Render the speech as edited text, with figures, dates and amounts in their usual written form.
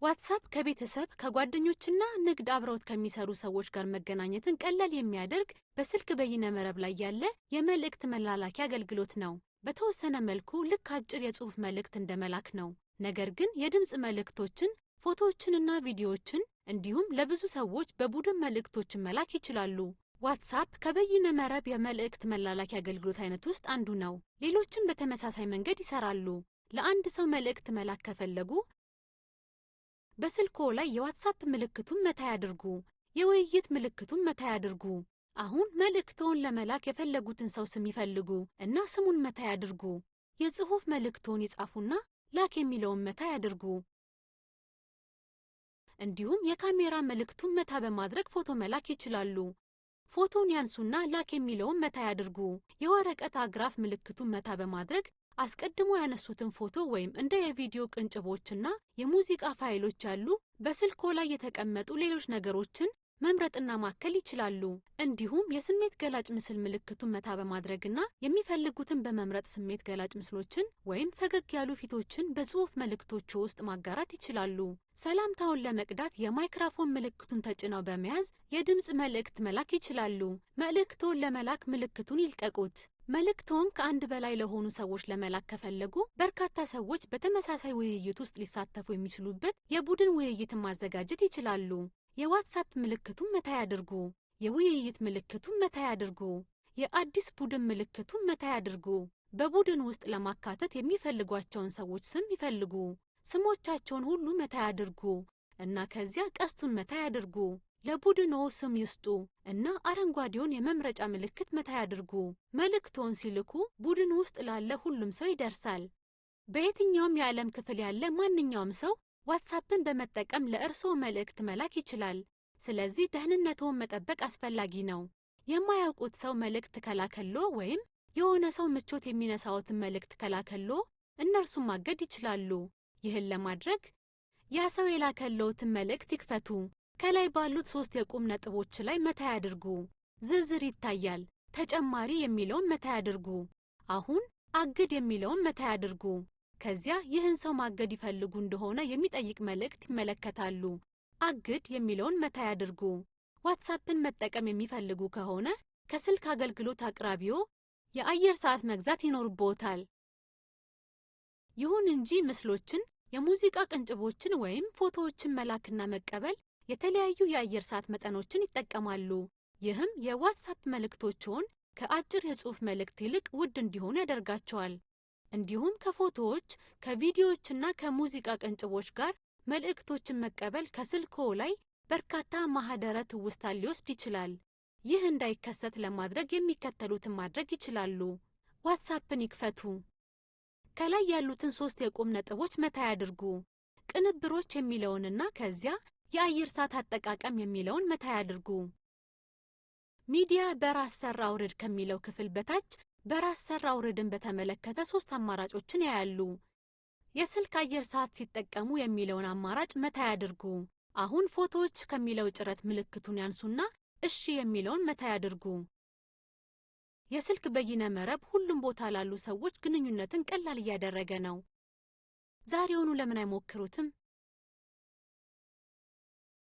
ዋትሳፕ ከቤተሰብ፣ ከጓደኞችና ንግድ አብረውት ከሚሰሩ ሰዎች ጋር መገናኘትን ቀላል የሚያደርግ በስልክ በይነ መረብ ላይ ያለ የመልእክት መላላኪያ አገልግሎት ነው። በተወሰነ መልኩ ልክ አጭር የጽሑፍ መልእክት እንደመላክ ነው። ነገር ግን የድምፅ መልእክቶችን፣ ፎቶዎችንና ቪዲዮዎችን እንዲሁም ለብዙ ሰዎች በቡድን መልእክቶችን መላክ ይችላሉ። ዋትሳፕ ከበይነ መረብ የመልእክት መላላኪያ አገልግሎት አይነት ውስጥ አንዱ ነው። ሌሎችም በተመሳሳይ መንገድ ይሰራሉ። ለአንድ ሰው መልእክት መላክ ከፈለጉ በስልክዎ ላይ የዋትሳፕ ምልክቱን መታ ያድርጉ። የውይይት ምልክቱን መታ ያድርጉ። አሁን መልእክትዎን ለመላክ የፈለጉትን ሰው ስም ይፈልጉ እና ስሙን መታ ያድርጉ። የጽሑፍ መልእክትዎን ይጻፉና ላክ የሚለውን መታ ያድርጉ። እንዲሁም የካሜራ ምልክቱን መታ በማድረግ ፎቶ መላክ ይችላሉ። ፎቶውን ያንሱና ላክ የሚለውን መታ ያድርጉ። የወረቀት አግራፍ ምልክቱን መታ በማድረግ አስቀድሞ ያነሱትን ፎቶ ወይም እንደ የቪዲዮ ቅንጭቦችና የሙዚቃ ፋይሎች ያሉ በስልክዎ ላይ የተቀመጡ ሌሎች ነገሮችን መምረጥና ማከል ይችላሉ። እንዲሁም የስሜት ገላጭ ምስል ምልክቱን መታ በማድረግና የሚፈልጉትን በመምረጥ ስሜት ገላጭ ምስሎችን ወይም ፈገግ ያሉ ፊቶችን በጽሑፍ መልእክቶችዎ ውስጥ ማጋራት ይችላሉ። ሰላምታውን ለመቅዳት የማይክሮፎን ምልክቱን ተጭነው በመያዝ የድምፅ መልእክት መላክ ይችላሉ። መልእክትዎን ለመላክ ምልክቱን ይልቀቁት። መልእክትዎን ከአንድ በላይ ለሆኑ ሰዎች ለመላክ ከፈለጉ በርካታ ሰዎች በተመሳሳይ ውይይት ውስጥ ሊሳተፉ የሚችሉበት የቡድን ውይይትን ማዘጋጀት ይችላሉ። የዋትሳፕ ምልክቱን መታ ያድርጉ። የውይይት ምልክቱን መታ ያድርጉ። የአዲስ ቡድን ምልክቱን መታ ያድርጉ። በቡድን ውስጥ ለማካተት የሚፈልጓቸውን ሰዎች ስም ይፈልጉ። ስሞቻቸውን ሁሉ መታ ያድርጉ እና ከዚያ ቀስቱን መታ ያድርጉ። ለቡድንዎ ስም ይስጡ እና አረንጓዴውን የመምረጫ ምልክት መታ ያድርጉ። መልእክትዎን ሲልኩ ቡድን ውስጥ ላለ ሁሉም ሰው ይደርሳል። በየትኛውም የዓለም ክፍል ያለ ማንኛውም ሰው ዋትሳፕን በመጠቀም ለእርስዎ መልእክት መላክ ይችላል። ስለዚህ ደህንነትዎን መጠበቅ አስፈላጊ ነው። የማያውቁት ሰው መልእክት ከላከልዎ ወይም የሆነ ሰው ምቾት የሚነሳዎትን መልእክት ከላከልዎ እነርሱን ማገድ ይችላሉ። ይህን ለማድረግ ያ ሰው የላከልዎትን መልእክት ይክፈቱ። ከላይ ባሉት ሶስት የቁም ነጥቦች ላይ መታ ያድርጉ። ዝርዝር ይታያል። ተጨማሪ የሚለውን መታ ያድርጉ። አሁን አግድ የሚለውን መታ ያድርጉ። ከዚያ ይህን ሰው ማገድ ይፈልጉ እንደሆነ የሚጠይቅ መልእክት ይመለከታሉ። አግድ የሚለውን መታ ያድርጉ። ዋትሳፕን መጠቀም የሚፈልጉ ከሆነ ከስልክ አገልግሎት አቅራቢዎ የአየር ሰዓት መግዛት ይኖርብዎታል። ይሁን እንጂ ምስሎችን፣ የሙዚቃ ቅንጭቦችን ወይም ፎቶዎችን መላክና መቀበል የተለያዩ የአየር ሰዓት መጠኖችን ይጠቀማሉ። ይህም የዋትሳፕ መልእክቶችዎን ከአጭር የጽሑፍ መልእክት ይልቅ ውድ እንዲሆኑ ያደርጋቸዋል። እንዲሁም ከፎቶዎች፣ ከቪዲዮዎችና ከሙዚቃ ቅንጭቦች ጋር መልእክቶችን መቀበል ከስልክዎ ላይ በርካታ ማህደረ ትውስታን ሊወስድ ይችላል። ይህ እንዳይከሰት ለማድረግ የሚከተሉትን ማድረግ ይችላሉ። ዋትሳፕን ይክፈቱ። ከላይ ያሉትን ሶስት የቁም ነጥቦች መታ ያድርጉ። ቅንብሮች የሚለውንና ከዚያ የአየር ሰዓት አጠቃቀም የሚለውን መታ ያድርጉ። ሚዲያ በራስ ሰር አውርድ ከሚለው ክፍል በታች በራስ ሰር አውርድን በተመለከተ ሶስት አማራጮችን ያያሉ። የስልክ አየር ሰዓት ሲጠቀሙ የሚለውን አማራጭ መታ ያድርጉ። አሁን ፎቶዎች ከሚለው ጭረት ምልክቱን ያንሱና እሺ የሚለውን መታ ያድርጉ። የስልክ በይነ መረብ ሁሉም ቦታ ላሉ ሰዎች ግንኙነትን ቀላል እያደረገ ነው። ዛሬውኑ ለምን አይሞክሩትም?